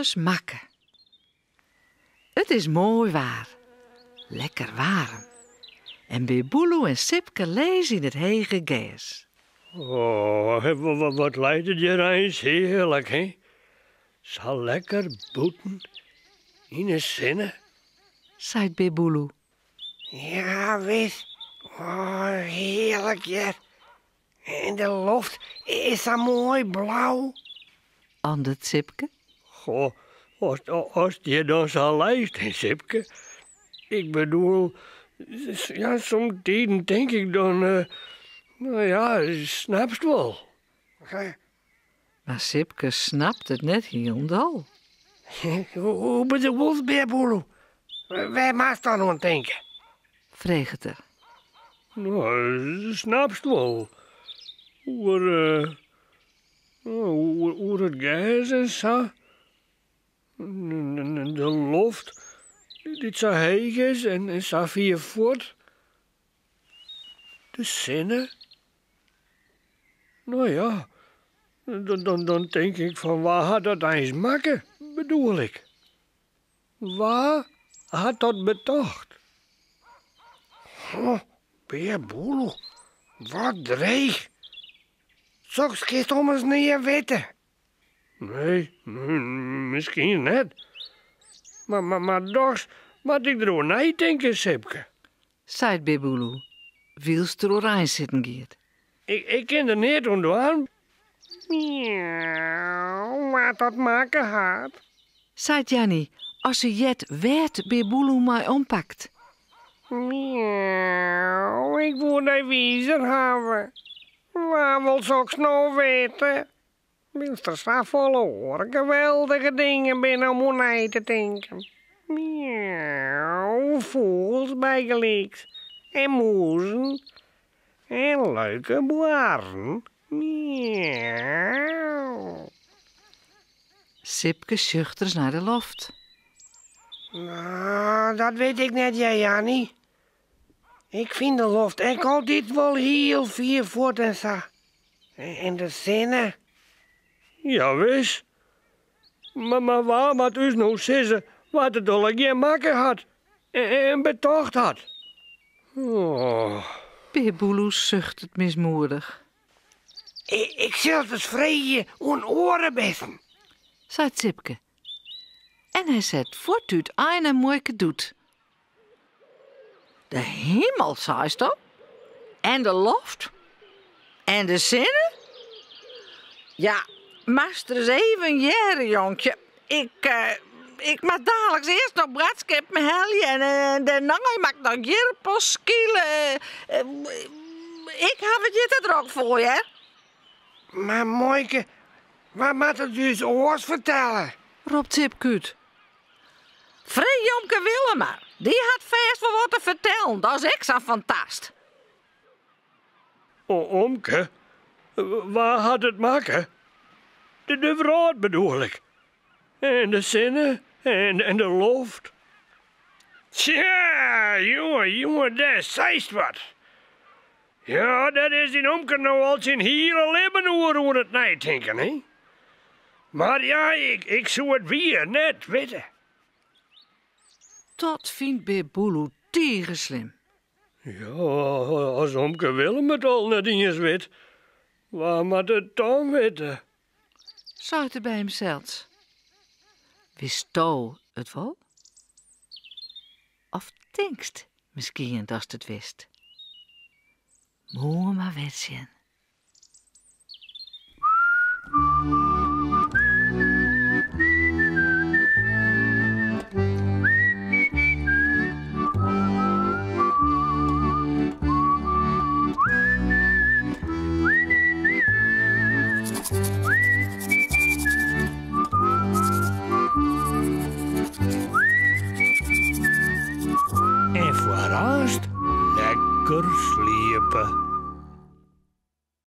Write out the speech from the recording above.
Alles makke. It is moai waar. Lekker waarm. En Bear Boeloe en Sipke lizze yn it hege gers. Oh, wat leit it hjir eins hearlik, hè? Sa lekker bûten yn 'e sinne. Seit Bear Boeloe. Ja, wis. Oh, hearlik hjir. En de loft is sa moai blau. Andert Sipke. Goh, as it hjir dan sa leist, hè, Sipke. Ik bedoel, ja, somtiden tink ik dan, eh, no ja, snapst wol. Mar Sipke snapt it net hielendal. Hoe bedoelst, Bear Boeloe? Wêr moatst dan oan tinke? Freget er. No, snapst wol. Oer, eh, oer it gers en sa. De loft dy't sa heech is en sa fier fuort. De sinne. No ja, dan tink ik fan wa hat dat eins makke, bedoel ik. Wa hat dat betocht? Oh, Bear Boeloe, wat dreech. Soks kinst ommers nea witte. Nee, miskien net. Mar dochs moat ik deroer neitinke, Sipke. Seit Bear Boeloe, wylst er oerein sitten giet. Ik kin der neat oan dwaan. Miauw, wa't dat makke hat. Seit Janny as se heart wêr't Bear Boeloe mei ompakt. Miauw, ik woe dy wizer hawwe. Wa wol soks no witte? Wylst der safolle oare geweldige dingen binne om oer nei te tinken. Miauw, fûgels bygelyks. En mûzen. En leuke boarren. Miauw. Sipke sjocht ris nei de loft. No, dat wit ik net, hear Janny. Ik fyn de loft ek altyd wol hiel fier fuort en sa. En de sinne? Jawis. Mar wa moat ús no sizze wa't it allegear makke hat en betocht hat? Oh. Bear Boeloe suchtet mismoedich. Ik sil it ris freegje oan oare bisten, seit Sipke. En hy set fuort útein en muoike Doet. De himel, seisto? En de loft? En de sinne? Ja, moatst ris even hearre, jonkje. Ik, ik moat daliks earst noch boadskippen helje en dêrnei moat ik noch jirpels skile. Ik haw it hjir te drok foar, hear. Mar muoike, wa moat it ús oars fertelle? Ropt Sipke út. Freegje omke Willem mar, dy hat fêst wol wat te fertellen, dat is ek sa'n fantast. O, omke, wa hat it makke? De wrâld bedoel ik. En de sinne en de loft. Tsja, jonge, jonge, dêr seist wat. Ja, dêr is dyn omke no al syn hiele libben oer oan it neitinken, hè? Mar ja, ik soe it wier net witte. Dat fynt Bear Boeloe tige slim. Ja, as omke Willem it al net iens wit, wa moat it dan witte? Seit er by himsels. Witsto it wol? Of tinkst miskien datst it witst? Moarn mar wer sjen. En foar aanst lekker sliepe.